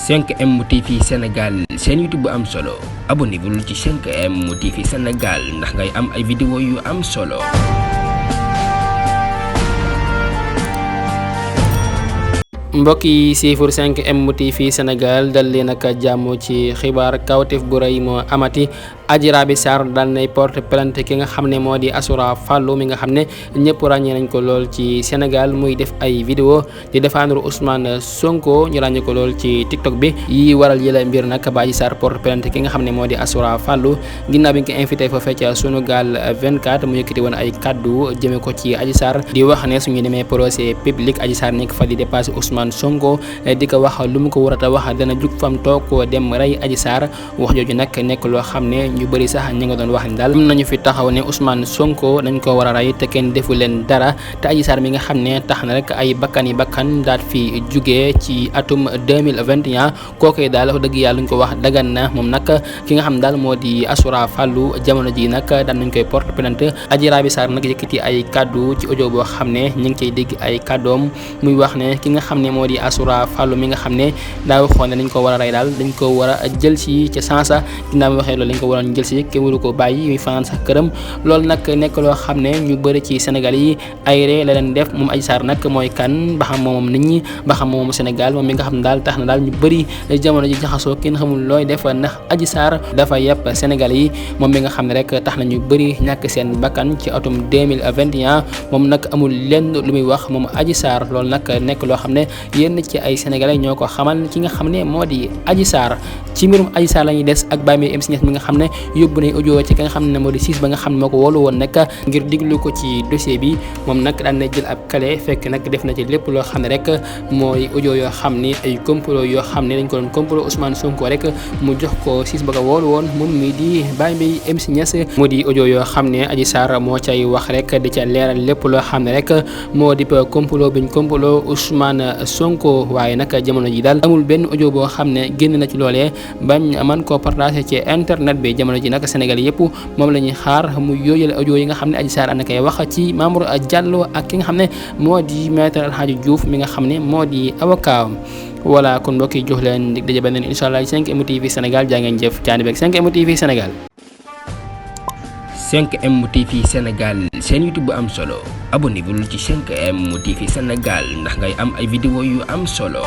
5M TV Sénégal seen YouTube bu am solo abonnez-vous ci 5M TV Sénégal ndax ngay am ay vidéo yu am solo. mbokk yi siifur 5M TV Sénégal dal leen ak jàmm ci xibaar kawteef bu rëy moo amati Adji Raby Sarr dal nay porte plainte ki nga xam ne moo di Assoura Fallou mi nga xam ne ñëpp ràññee nañ ko lool ci Sénégal muy def ay vidéo di défendre Ousmane Sonko ñu ràññee ko lool ci TikTok bi yi waral yëla mbir nag ba Adji Sarr porte plainte ki nga xam ne moo di Assoura Fallou ginnaaw bi nga ko invité fa fecc Sunugal 24 mu yëkkati woon ay kaddu jëme ko ci Adji Sarr di wax ne suñu demee procès public Adji Sarr nekk fa di dépassé Ousmane Sonko di ko wax lu mu ko warata wax dana jug fam toog dem rey Adji Sarr wax jooju nag nekk loo xam ne ñu bëri sax ñi nga doon wax ni daal am nañu fi taxaw ne Ousmane Sonko dañ ko war a rey te kenn defu leen dara te Adji Sarr mi nga xam ne tax na rek ay bakkan daal fi jugee ci atum 2021 kookee daal wax dëgg yàlla ñu ko wax dagan na moom nag ki nga xam daal moo di Assoura Fallou jamono ji nag daan nañ koy porte plainte Adji Raby Sarr nag yëkkati ay kaddu ci audio boo xam ne ñu ngi ciy dégg ay kaddoom muy wax ne ki nga xam ne moo di Assoura Fallou mi nga xam ne daa waxoon ne dañ ko war a rey daal dañ ko war a jël si ca sansa ginnaaw bi waxee loolu dañ ko waroon jël si kenn waru ko bàyyi muy fanaan sax këram loolu nag nekk loo xam ne ñu bëri ci Sénégal yi ay ree la leen def moom Adji Sarr nag mooy kan ba xam moom nit ñi ba xam moom Sénégal moom mi nga xam ne daal tax na daal ñu bëri jamono ji jaxasoo kenn xamul looy def ndax Adji Sarr dafa yëpp Sénégal yi moom mi nga xam ne rek tax na ñu bëri ñàkk seen bakkan ci atum 2021 moom nag amul lenn lu muy wax moom Adji Sarr loolu nag nekk loo xam ne yenn ci ay sénégalais ñoo ko xamal ki nga xam ne moo di Adji Sarr ci mbirum Adji Sarr la ñuy des ak Baye MC Niass mi nga xam ne yóbbu nañ audio ci ki nga xam ne moo di siis ba nga xam ne moo ko woolu woon nag ngir diglu ko ci dossier bi moom nag daan na jël ab kale fekk nag def na ci lépp loo xam ne rek mooy audio yoo xam ni ay complot yoo xam ne dañ ko doon complot Ousmane Sonko rek mu jox ko siis ba ko woolu woon moom mi di Baye MC Niass mu di audio yoo xam ne Adji Sarr moo cay wax rek di ca leeral lépp loo xam ne rek moo di complot biñ complot Ousmane Sonko waaye nag jamono ji daal amul benn audio boo xam ne génn na ci loolee bañ man koo partagé ci internet bi jamono ji nag Sénégal yëpp moom la ñuy xaar mu yooyale audio yi nga xam ne Adji Sarr ana koy wax ci Mamour Diallo ak ki nga xam ne moo di maître El Hadji Diouf mi nga xam ne moo di avocat voilà kon mbokk yi jox leen dig daje beneen incha allah 5M TV Sénégal jaa ngeen jëf caani beeg 5M TV Sénégal. 5M TV Sénégal seen YouTube bu am solo abonnez-vous ci 5M TV Sénégal ndax ngay am ay vidéo yu am solo.